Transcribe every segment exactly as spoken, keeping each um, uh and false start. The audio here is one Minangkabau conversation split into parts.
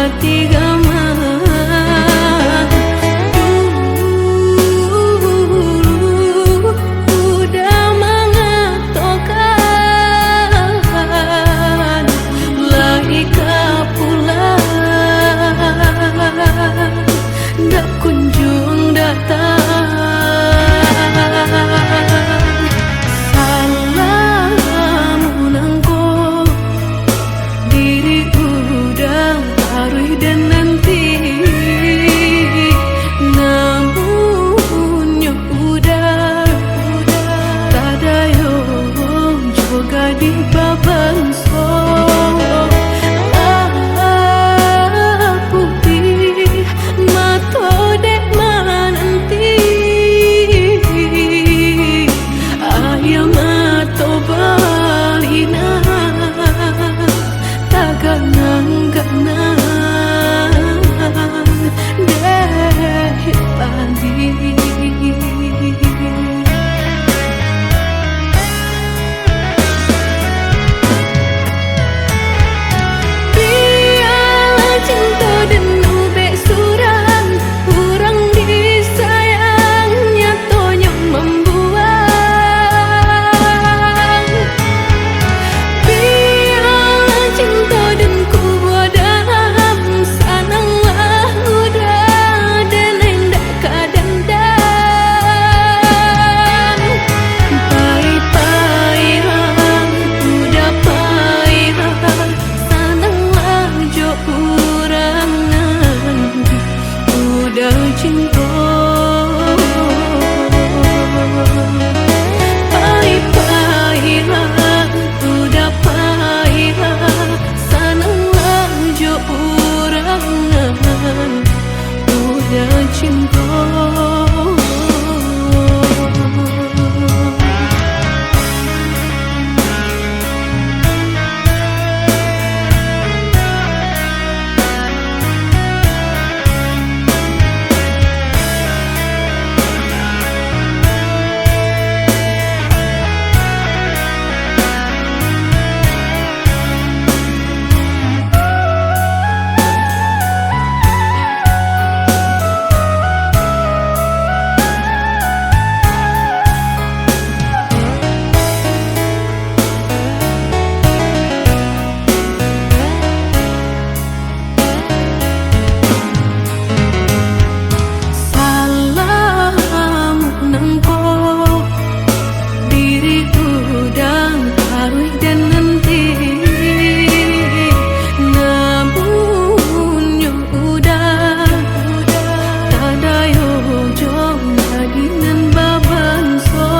Tiga mah dulu udah mangatokan, lai ka pulang, dak kunjuang datang. Salah mah nangko, diri udah taruih den nanti, namun nyo udah tadayo jo gadih babanso. Ah, putih mato dek mananti, aia mato balinang, taganang-ganang dek padi. Bialah cinto den ubek surang, urang disayang nyatonyo mambuang. Bialah cinto den kubua dalam, sananglah udah den indak ka dandam. Pai-pailah, udah pailah, sananglah jo urang nan udah cinto. Pai-pailah, udah pailah, sananglah jo urang nan udah cinto. Salah mah nangko, diri udah taruih den nanti, namun nyo udah tadayo jo gadih nan babanso.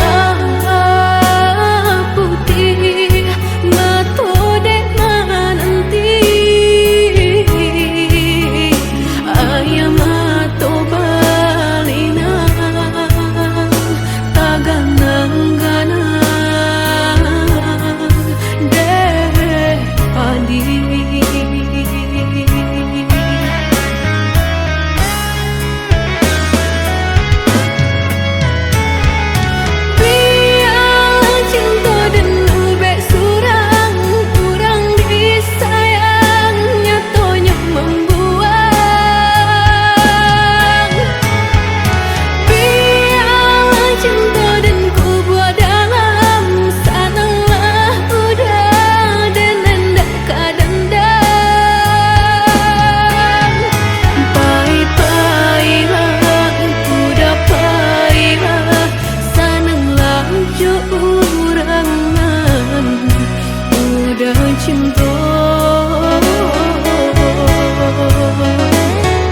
Ah, putih mato dek mananti, aia mato balinang, taganang-ganang dek padi. Bialah cinto den ubek surang, urang disayang nyatonyo mambuang. Bialah cinto den kubua dalam, sananglah udah den indak ka dandam. Pai-pailah, udah pailah, sananglah jo urang nan udah cinto.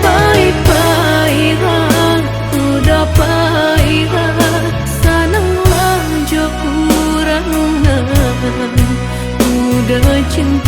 Pai-pailah, udah pailah, sananglah jo urang nan udah cinto.